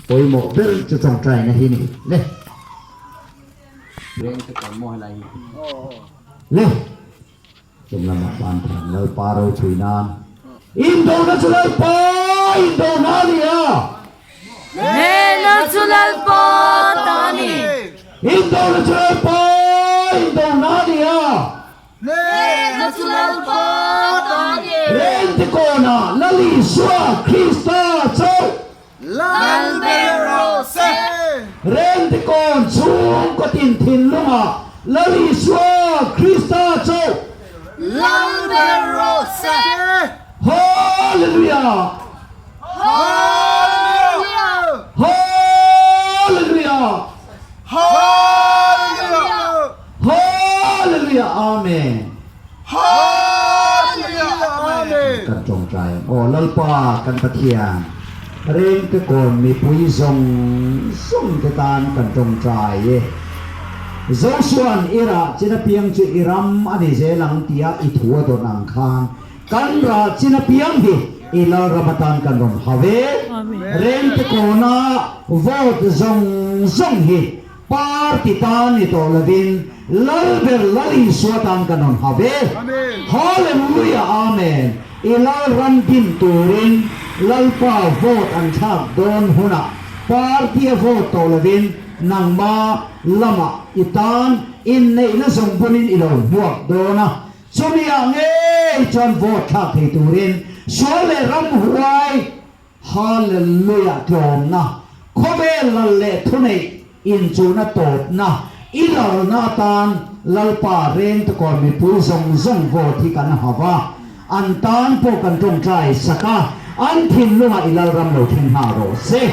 Pawimawh ber chu tawngtaina hi ni le. Le. Chung lamah ban thiam Lalpa ropui nan. Indona chu Lalpa indona a ni a. Hnehna chu Lalpa ta a ni. Indona chu Lalpa indona a ni a. Hnehna chu Lalpa ta a ni. Rengtikawnah Lal Isua Krista chauh. Lal ber rawh se. Rengtikawn chhungkaw tin thinlungah Lal Isua Krista chauh. Lal ber rawh se. Hallelujah! Hallelujah! Hallelujah! Hallelujah! Hallelujah! Amen! Hallelujah! Amen! Kan tawngtai ang. Aw Lalpa kan Pathian, rengte kawn mipui zawng zawng te tan kan tawngtai e. Josua'n i rah chin apiang chu i ram a ni zel ang tia i thu a dawn ang khan kan rah chin apiang hi i Lalram atan kan rawn hau e. Rengte kawna vote zawng zawng hi Party tan ni tawh lovin Lalber Lal Isua tan kan rawn ha ve. Hallelujah Amen I Lal ram din turin Lalpa vote an thlak dawn hunah Party a vote tawh lovin nangma lamah i tan inneihna zawng bunin i lo hmuak dawn a, chumi ah ngei chuan vote thlak thei turin sual leh ramhuai Hallelujah tlawmna, khawvel lal leh thuneih inchuhna tawpna, i lalna atan Lalpa rengtakawn mipui zawng zawng vote hi kan ha va, an tan pawh kan tawngtai sak a, an thinlungah i Lalram lo thleng nghal rawh se.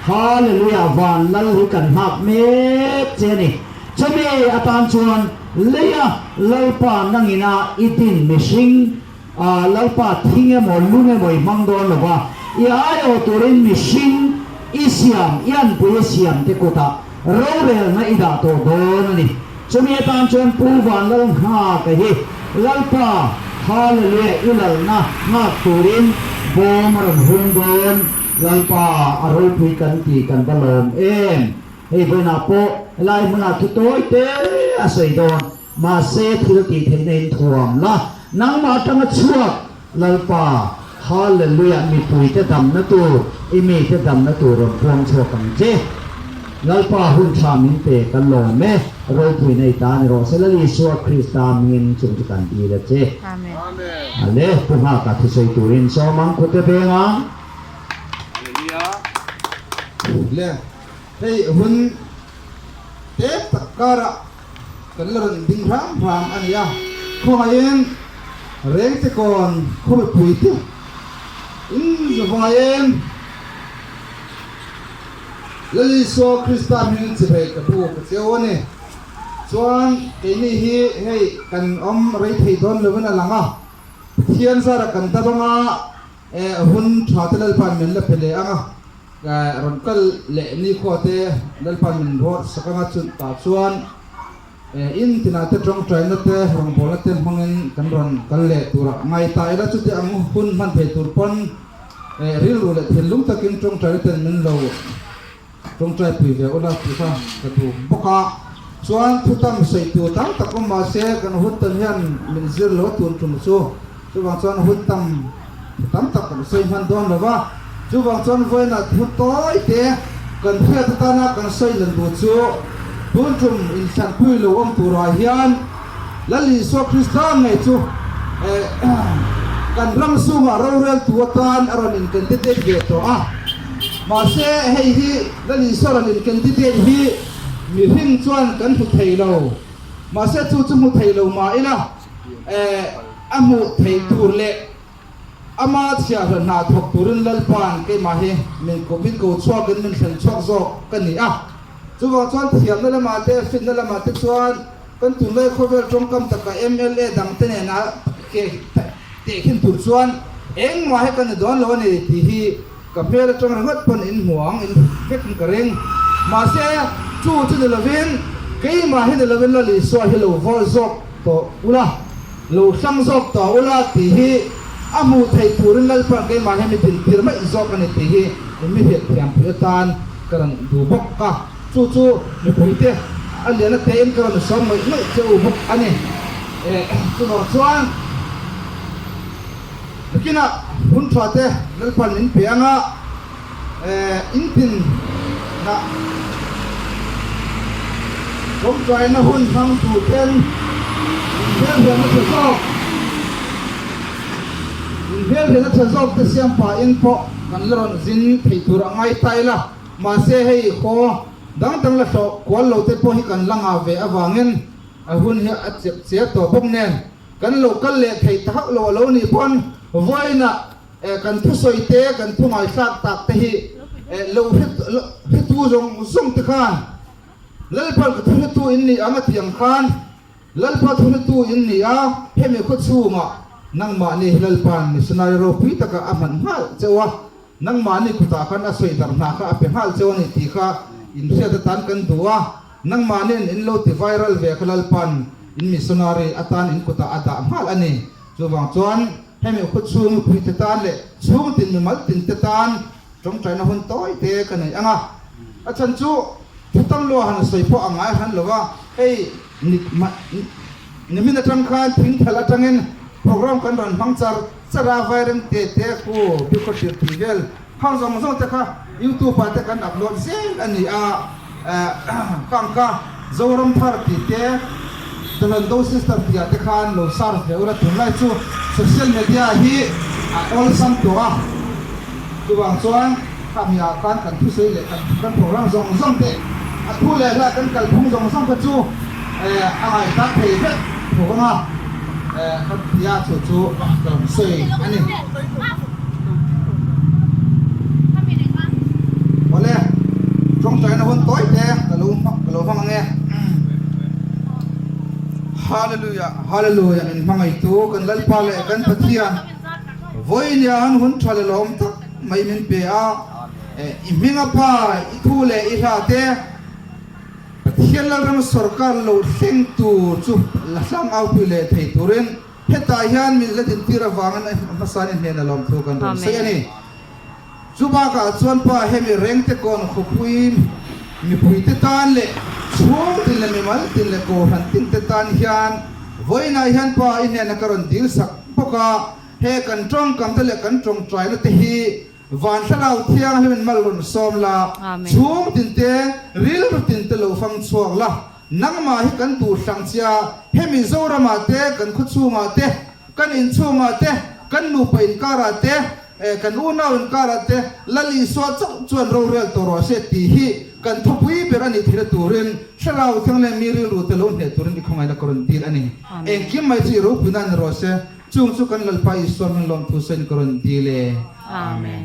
Hallelujah van Lal hi kan nghak mek che a ni. Chumi atan chuan leia Lalpa nangina i din mihring, A Lalpa thing emaw lung emaw i hmang dawn lo va, i aiawh turin mihring i siam, i anpui i siam te kutah rorelna i dah tawh dawn a ni. Chumi atan chuan Pu Vanlal Nghaka hi Lalpa Hallelujah i lalna nghak turin bawm a rawn hung dawn. Lalpa a ropui kan ti kan va lawm em! Hei vawiinah pawh helai hmunah thu tawi te a sawi dawn. Mahse thil tih theihna in thuam la, nangmah atanga chhuak Lalpa, Hallelujah, mipuite damna tur, i mite damna tur rawn puang chhuak ang che. Lalpa hun tha min pe kan lawm e, ropui nei ta ni rawh se, Lal Isua Krista mingin chung chu kan dil a che. Amen. Ale, Pu Nghaka thusawi turin sawm ang, khute veng ang. Hallelujah. Le, hei hun tep tak karah Kan la rawn ding hram hram a ni a, khawngaihin Rengtekawn khaw mipuite in zavaiin Lal Isua Krista hming chibei ka bu ka cheu a ni. Chuan keini hi hei kan awm rei thei dawn lovin a lang a, Pathian zara kan dam anga hun tha te Lalpa'n min la pe leh ang a, Rawn kal leh nikhua te Lalpan min ruat sak anga chulh tah chuan in tinah te tawngtaina te rawngbawlna te hmangin kan rawn kal leh turah ngai ta ila chuti ang hun hman thei tur pawn rilru leh thinlung takin tawngtaina ten min lo tawngtai pui ve ula tih kha ka duh bawk a. Chuan thutam sawi tur tam tak awm mahse kan hun tam hian min zir lo tun tum chu chuvang chuan hun tam Thu tam tak kan sawi hman dawn lo va, chuvang chuan vawiinah thu tawi te kan hriat atana kan sawi lan duh chu tun tum inthlanpui lo awm turah hian Lal Isua Krista ngei chu kan ram chhungah roreltu atan a rawn in-candidate ve tawh a. Mahse hei hi Lal Isua rawn in-candidate hi mihring chuan kan hmu thei lo. Mahse chu chu hmu thei lo mah ila a hmuh theih tur leh Ama chhiahhlawh hna thawk turin Lalpa'n keimah hi min kawpin ko chhuakin min thlen chhuak zawk ka ni a. Chuvang chuan thiamna lamah te, finna lamah te chuan kan tunlai khawvel tawngkam taka mla dangte nena tehkhin tur chuan engmah hi ka ni dawn lo a ni tih hi ka hmel atang ringawt pawn in hmu ang, in vekin ka ring. Mahse, chu chu ni lovin keimah hi ni lovin Lal Isua hi lo vawl zawk tawh ula. Lo hrang zawk tawh ula tih hi a hmuh theih turin Lalpan keimah hi mi dintir mai zawk a ni tih hi Mi hriat thiampui atan ka rawn duh bawk a, chu chu mipuite a lian a tein ka rawn sawm ngawih ngawih che u bawk a ni. Chuvang chuan nakinah hun tha te Lalpan min pe ang a, in tin na tawngtaina hun hmang tur ten inhmelhriatna tha zawk Inhmelhriatna tha zawk te siam pahin pawh kan la rawn zin thei tur a ngai ta ila, mahse hei haw dang dang la hlawh kual lo te pawh hi kan la ngah ve avangin a hun hi a chep che tawh bawk nen kan lo kal leh thei ta hauh lo a lo nih pawn vawiinah kan thusawi te kan thu ngaithlak tak te hi lo hretu zawng zawng te khan Lalpan ka thuhretu in nih ang a tih ang khan Lalpa thunatu in ni a, hemi khaw chhungah nangmahni hi Lalpa'n missionary ropui taka a hman nghal cheu a, nangmahni kutah khan a sawi darh hna kha a pe nghal cheu a ni tih kha in hriat atan kan duh a, nangmahni'n in lo ti viral ve kha Lalpa'n in missionary atan in kutah a dah nghal a ni. Chuvang chuan hemi khaw chhung mipuite tan leh chhungtin mimal tinte tan tawngtaina hun tawi te ka nei ang a, a chhan chu thutam lua han sawi pawh a ngai hran lo va, hei Nimin atang khan thingthal atangin program kan rawn hmang char char a, vaireng te te khu bikhaw tirh tih vel khang zawng zawng te kha youtube ah te kan upload zel a ni a, khang kha Zoram thar tih te Dawlando sister tih ah te khan lo search ve ula tunlai chu social media hi a awlsam tawh a, chuvang chuan khami ah khan kan thusawi leh kan kan program zawng zawng te a thu leh hla kan kalphung zawng zawng kha chu a ngaihtlak thei vek tho vang a, ka tia chu chu ka rawn sawi a ni. Awle, tawngtaina hun tawi te ka lo ka lo hmang ang e. Hallelujah, Hallelujah min hmangaitu kan Lalpa leh kan Pathian vawinia han hun tha leh lawm tak mai min pe a, i hming a pa, i thu leh i hla te Pathian Lalram sawrkar lo thleng tur chu la hlang aupui leh thei turin hetah hian min la dintir avangin a hmasa ni hnena lawmthu kan rawn sawi a ni. Chu bakah chuan pa hemi rengte kawn khawpui mipuite tan leh chhung tin leh mimal tin leh kohhran tin te tan hian vawiinah hian pa i hnena ka rawn dil sak bawk a, he kan tawngkam te leh kan tawngtaina te hi van thlarau thianghlimin mal rawn sawm la, chhung tin te rilru tin te lo fang chhuak la, nangmah hi kan duh hlang chia hemi Zoramah te kan khawchhungah te kan inchhungah te kan nupa inkarah te Kan unau inkarah te Lal Isua chauh chuan rorel tawh rawh se tih hi kan thupui ber a nih theihna turin Thlarau Thiang leh mi rilru te lo hneh turin i khawngaihna ka rawn dil a ni. Engkim mai chu i ropuina a ni rawh se. Chung chu kan Lalpa Isua hming lawmthu sawiin ka rawn dil e. Amen.